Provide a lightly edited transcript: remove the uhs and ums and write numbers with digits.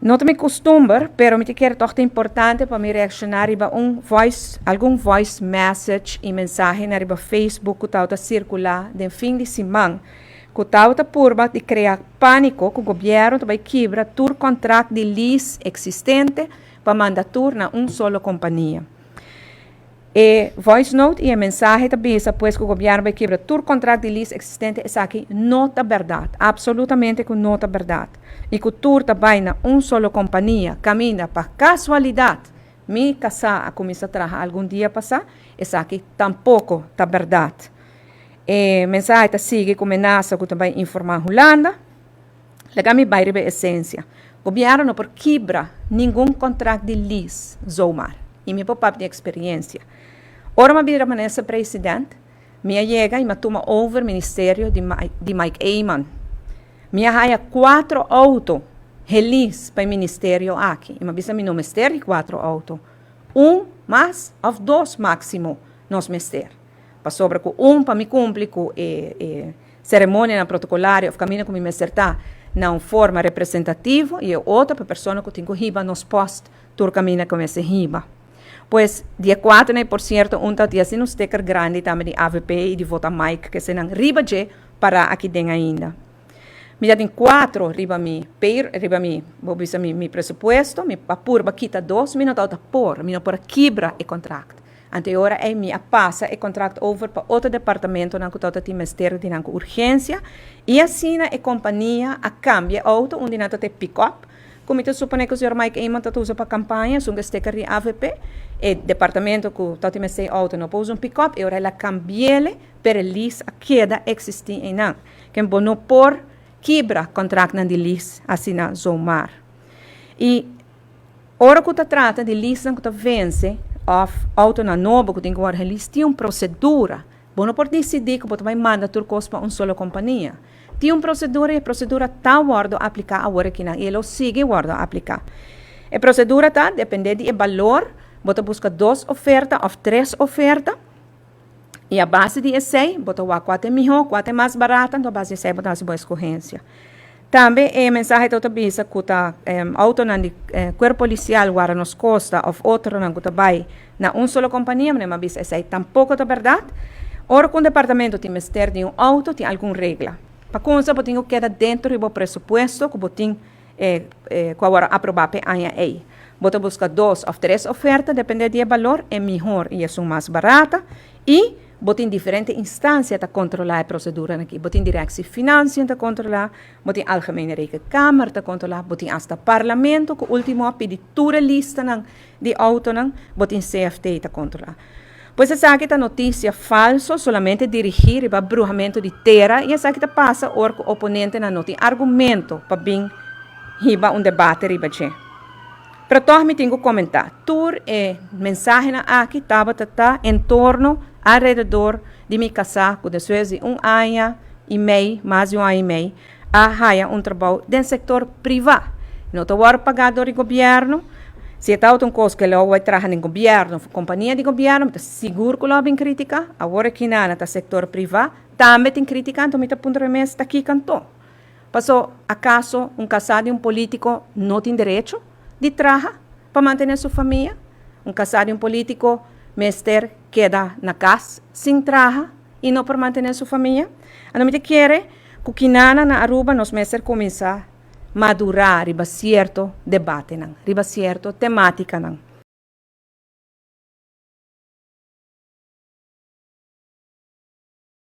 No ta mi custumber, pero mi ta kere toch ta importante pa mi reacciona riba un voice, algun voice message y mensahe na riba Facebook cu tawata circula den fin di siman, cu tawata purba di crea panico cu gobierno ta bay kibra tur contract di lease existente pa manda tur na un solo compania. E voice note y e mensahe ta bisa pues cu gobierno bay kibra tur contract di lease existente, esaki no ta berdad, absolutamente cu no ta berdad. Y cu tur ta bay na un solo compania caminda pa casualidad mi casa a cuminsa traha algun dia pasa, esaki tampoco ta berdad. E mensahe ta sigui cu menasa cu ta bay informa Hulanda. Laga mi bay riba e esencia. Gobierno no por kibra ningun contract di lease zomaar. Y mi por papia di experiencia. Ora mi a bira minister president, mi a yega y mi a tuma over ministerio di Mike Eman. Mi a haya cuatro auto gelease pa e ministerio aki. Y mi a bisa, mi no mester di cuatro auto. Un mas of dos maximo nos mester. Pasobra cu un pa mi cumpli cu e ceremonianan protocolario of camina cu mi mester ta na un forma representativo y e otro pa persona cu tin cu hiba nos post tur camina cu mester hiba. Pues, dia 4 na, por cierto, un ta tin asina un sticker grandi tambe di AVP y di Vota Mike, cu nan riba dje para aki den ainda. Mi ya tin cuatro riba mi pay, riba mi, bo bisa mi presupuesto, mi a purba kita dos, mi no ta por, mi no por kibra e contract. Anto ora ey mi a pasa e contract over pa otro departamentonan cu tin mester di nan urgencia y asina e compania a cambia auto, unda nan ta pick-up, cu mi ta supone cu señor Mike Eman ta usa pa campaña, un sticker di AVP, e departamento cu ta tin mester auto no por usa un pick-up, y ora el a cambi'e, pero lease a keda existi einan. Cu bo no por kibra contract nan di lease asina zomaar. Y ora cu ta trata di lease cu ta vence, of auto nan nobo cu tin cu release, tin un procedura. Bo no por dicidi cu bo bay manda tur cos pa un solo compania. Tin un procedura y e procedura ta wordo aplica awor aki nan, y e lo sigui wordo aplica. E procedura ta depende di balor, bo ta busca dos oferta of tres oferta, y a base di esey, bo ta wak cua ta miho, cua ta mas barata, anto a base di esey bo ta haci bo escogencia. Tambe e mensahe ta bisa cu ta auto nan di cuerpo policial, guarda nos costa of otro nan cu ta bay na un solo compania, mas bisa esey tampoco ta berdad. Ora cu un departamento tin mester di un auto, tin algun regla. Pa cuminsa, bo tin cu keda den di e presupuesto cu bo tin cu awor aproba pa aña ey. Bo ta busca dos of tres oferta, depende di balor, e miho y esun mas barata. Y bo tin diferente instancia ta controla e procedura aki. Bo tin directie financiën ta controla, bo tin Algemene Rekenkamer ta controla, bo tin hasta parlamento, cu ultimo a pidi tur lista nan di auto nan, bo tin CFT ta controla. Pues esaki ta noticia falso, solamente dirigi pa bruhamento di tera, y esaki ta pasa ora cu oponentenan no tin argumento pa bin hiba un debate riba dje. Pero toch mi tin cu comenta. Tur e mensahe aki tabata ta en torno, alrededor di mi casa, cu despues di un aña y mey, mas di un aña y mey, a haya un trabou den sector priva. No ta paga door di gobierno. Si ta un cos cu lo bay traha den gobierno, compania di gobierno, ta sigur cu lo bin critica. Awor aki na ta sector priva, tambe tin critica, anto mi ta puntra mes ta aki canto. Paso, acaso un casa di un politico no tin derecho di traha pa mantene su famia? Un casa di un politico mester keda na cas sin traha y no por mantene su famia? Anto mi ta kere cu akinan na Aruba nos mester cuminsa madura riba cierto debatenan, riba cierto tematicanan.